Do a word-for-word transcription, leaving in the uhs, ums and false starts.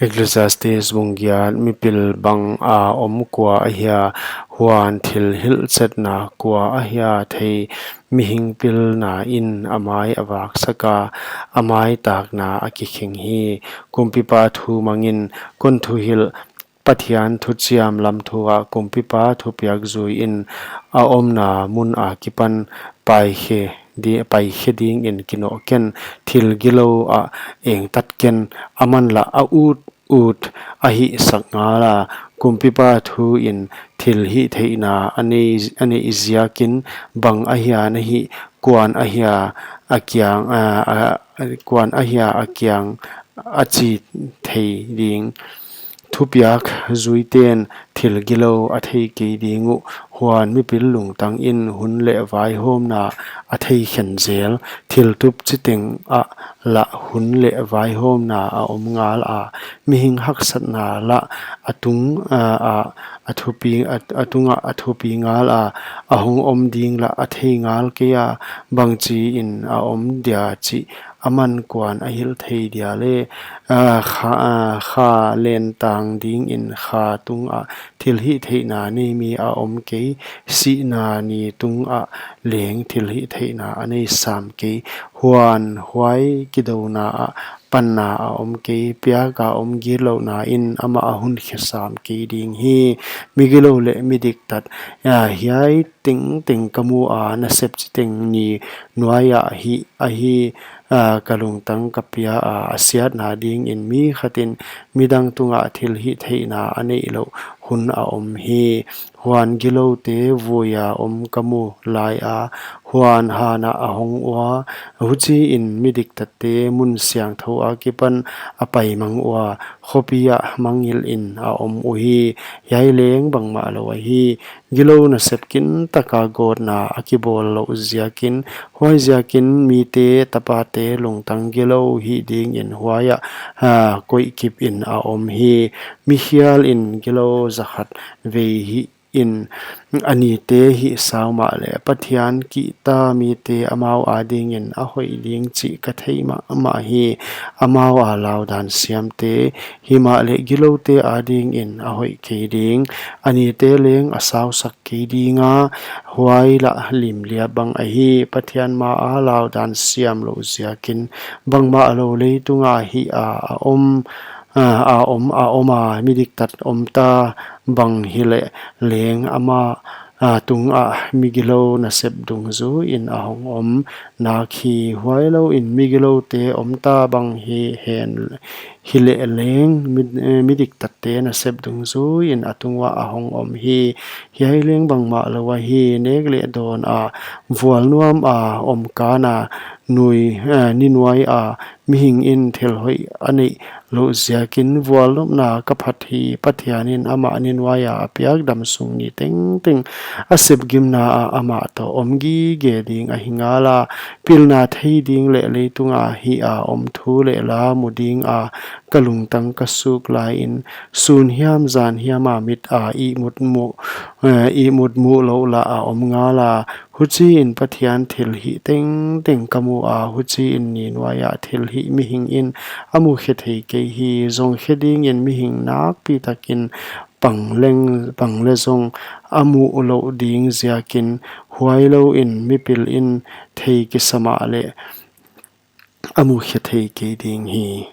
Ecclesiastes bung giat. Mipil bang a om kua ahia, huan thil hilhchetna kua ahia thei? Mihing pilna in a mai a vaksak a, a mai takna a kikhing hi. Kumpipa thu mangin kon thuhilh, Pathian thuchiam lam thu ah kumpipa thupiak zui in, a omna mun a kipan paikhe di-, paikhe dingin kinoh ken, thil gilou ah engtat ken, aman lah a ut ut a hihsak ngal a. Kumpipa thu in thil hihtheihna a nei, a neih ziakin, bang ahia na hih, kuan ahia a kiang, a, a, kuan ahia a kiang a chi thei ding. Thupiak zuiten thil gilou a thei kei ding uh, huan mipil lungtang in hun leh vaihawmna a thei khen zel. Thil tup chiteng ah lah hun leh vaihawmna a om ngal a, mihing haksatna lah a tung, a, a, a thupi, a, a tungah a thupi ngal a, a hong om ding lah a thei ngal kei a, bangchi in a om dia chih aman kuan a hilh thei dia le? A, kha, a, kha lentang dingin kha tungah thil hihtheihna nei mi a om kei, sihna ni tungah leng thil hihtheihna a nei sam kei. Huan huai kidouna ah panna a om kei, piak a om gitlouhna in amah a hun khe sam kei ding hi. Migilou leh midiktat, a, hiai tengteng ka mu a, nasep chiteng ni nuai ah hih ahi, a, ka lungtang ka pia a, a siatna dingin mi khat in midang tungah thil hihtheihna a neih louh hun a om hi. Huan giloute vui a om ka mu lai a, huan han ah a hong ua, huchiin midiktatte mun siangthou a kipan a pai mang ua, khopi ah mangngilh in a om uhi. Hiai leng bangmah lou ahi, gilou nasep kintaka gawtna a kibawl louh ziakin, huaiziakin mite tapate lungtang gilou hih dingin huai ah, a, koih kip in a om hi. Mikhial in gilou zakhat vei hih in, a nite hih sau mahleh Pathian kihta mite amau adingin a hoih ding chih ka thei mahmah hi. Amau a laudan siamte, himahleh giloute adingin a hoih kei ding. A nite leng a sausak kei ding a, huai lah limliap bang ahi. Pathian ma a laudan siam louh ziakin, bangmah lou leitung a hih a, a om, a, a om, a om a, midiktat omta bang hileh leng amah, a, tungah migilou nasep dungzuiin a hong om nak hi. Huailouin migiloute omta bang hi hen, hileh leng mi, eh, midiktatte nasep dungzuiin a tunguah a hong om hi. Hiai leng bangmah lou ahi, nek leh dawn a, vualnuam a om kana, nui, eh, ni nuai a, mihing in thil hoih a neih louh ziakin vualnopna ka phat hi. Pathian in amah ni nuai a a piak damsung ni tengteng a sepgimna ah amah toh om gige ding ahi ngal a. Pilna thei ding leh leitung a hih a om thu leh la mu ding a ka lungtang ka suk laiin, sun hiam zan hiam a mit a ihmut muh, eh, ihmut muh louh lah a om ngal a. Huchiin Pathian thilhih tengteng ka mu a, huchiin ni nuai ah thilhih mihing in a mu khe thei kei hi. Zong khe dingin mihing nakpi takin pang leng, pang leh zong a muh louh ding ziakin, huailouin mipil in thei kisa mahleh a mu khe thei kei ding hi.